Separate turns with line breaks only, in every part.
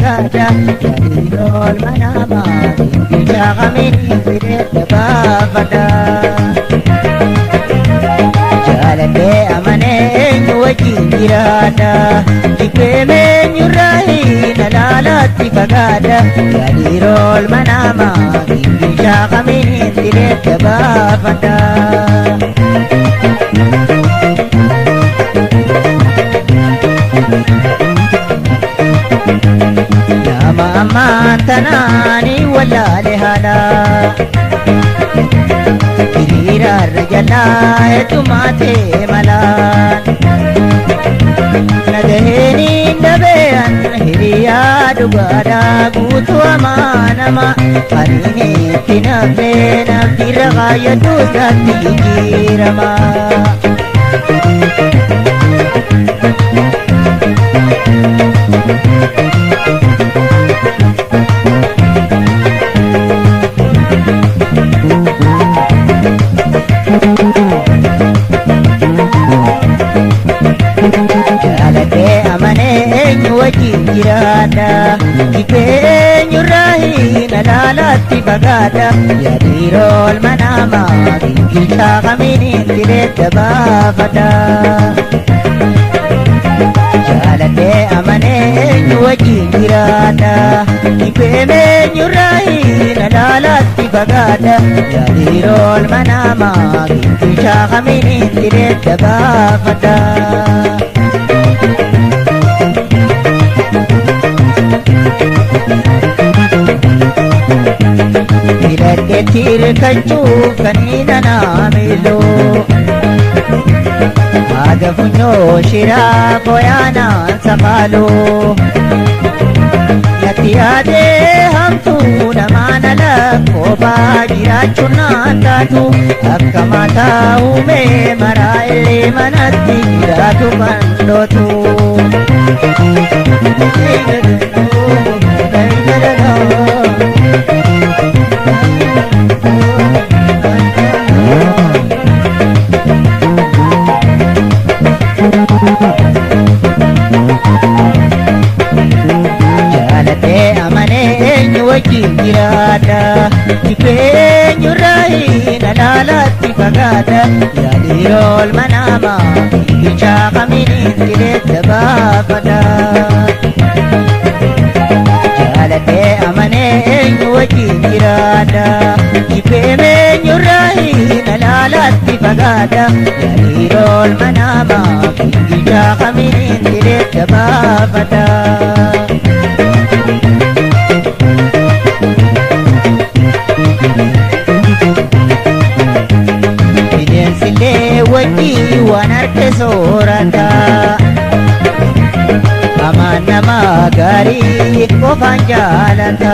fagaadha. Yaadii olma namaa gingilchaa kamiin sireedda baafadha. Jaaladhee amanee eenyu wajjin jiraadha. Jibbee meenyurraa hin alaalaatti fagaadha. Yaadii olma namaa gingilchaa kamiin sireedda baafadha. Nama ammaan tanaani wallaale haala. Hiriiraarra jalaa heddumaatee malaan. Nagaheeniin dhabeeyan hiriyaa dhugaadhaa guutuu amaanama. Aniin itti nafnee naftirra kaayyadhu isaatti jijjiirama. Jaaladhee amanee eenyu wajjin jiraadha. Jibbee eenyurraa hin alaalaatti fagaadha. Yaadii olma namaa gingilchaa kamiin sireedda baafadha. Jaaladhee amanee eenyu wajjin jiraadha. Jibbee eenyurraa hin alaalaatti fagaadha. Yaadii olma namaa gingilchaa kamiin sireedda baafadha. Filadheetti hirkachuuf kan hin anaamilu. Haga funyoo shiraa fooyaanaan safaalu. Natti yaadee hamtuu namaan ala kophaa jiraachuun naan taatu. Akka mataa uumee maraa illee manatti jiraatu kan dhootu. Jaaladhee amanee eenyu wajjin jiraadha. Jibbee eenyurraa hin alaalaatti fagaadha. Yaadii olma namaa gingilchaa kamiin sireedda baafadha. Jaaladhee amanee eenyu wajjin jiraadha. Jibbee eenyurraa hin alaalaatti fagaadha. Yaadii olma namaa gingilchaa kamiin sireedda baafadha. Bineensillee wajjii waan harka soorata. Hamaan nama gaarii qofaan jaalata.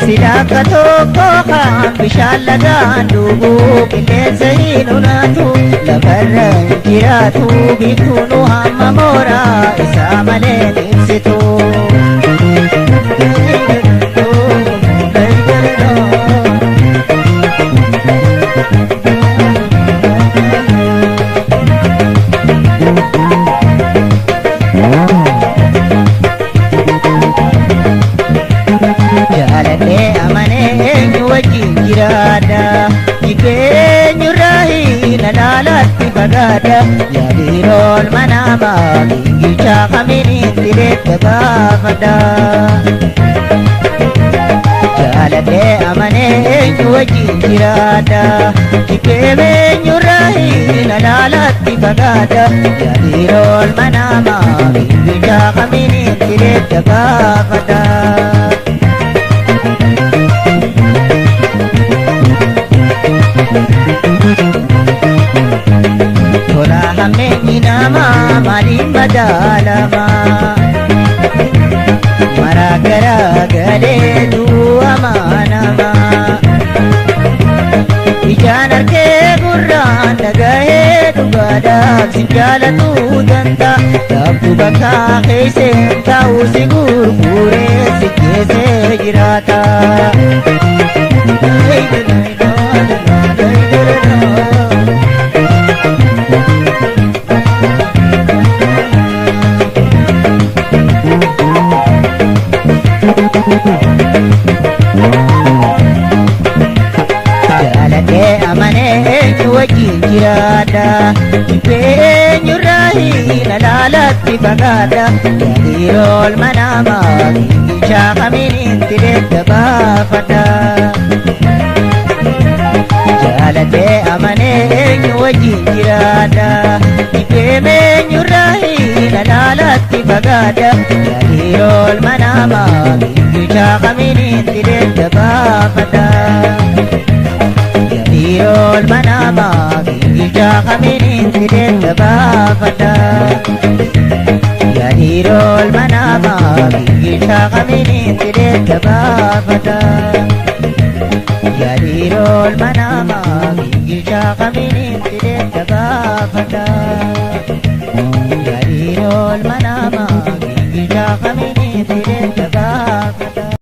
Sila akka tokko kan bishaan lagaan dhugu qilleensa hin unaatu lafarra hin jiraatu biiftuun hamma mooraa isaa malee hin ibsitu. Jaaladhee amanee eenyu wajjin jiraadha. Jibbee eenyurraa hin alaalaatti fagaadha. Yaadii olma namaa gingilchaa kamiin sireedda baafadha. Jaaladhee amanee eenyu wajjin jiraadha. Jibbee eenyurraa hin alaalaatti fagaadha. Yaadii olma namaa gingilchaa kamiin sireedda baafadha. Tola hammeenyi namaa maaliin madaalama? Maraa garaa galee du'amaa nama. Ijaan argee gurraan dhagahee dhugaadhaaf sin jaalatu danda'a. Dhabdu bakka keesseen taa'u si gurguree si geessee jiraata. Jaaladhee amanee eenyu wajjin jiraadha. Jibbee eenyurraa hin alaalatti fagaadha. Dhiiroo olma namaa gingilchaa kamiin itti daddabaafadha. Jaaladhee amanee eenyu wajjin jiraadha. Jibbee eenyurraa hin alaalatti fagaadha. Dhiiroo olma namaa gingilchaa kamiin itti daddabaafadha. Dhiiroo olma namaa gingilchaa kamiin itti daddabaafadha. Dhiiroo olma namaa gingilchaa kamiin itti daddabaafadha. Dhiiroo olma namaa gingilchaa kamiin itti daddabaafadha. Dhiiroo olma namaa gingilchaa kamiin itti daddabaafadha.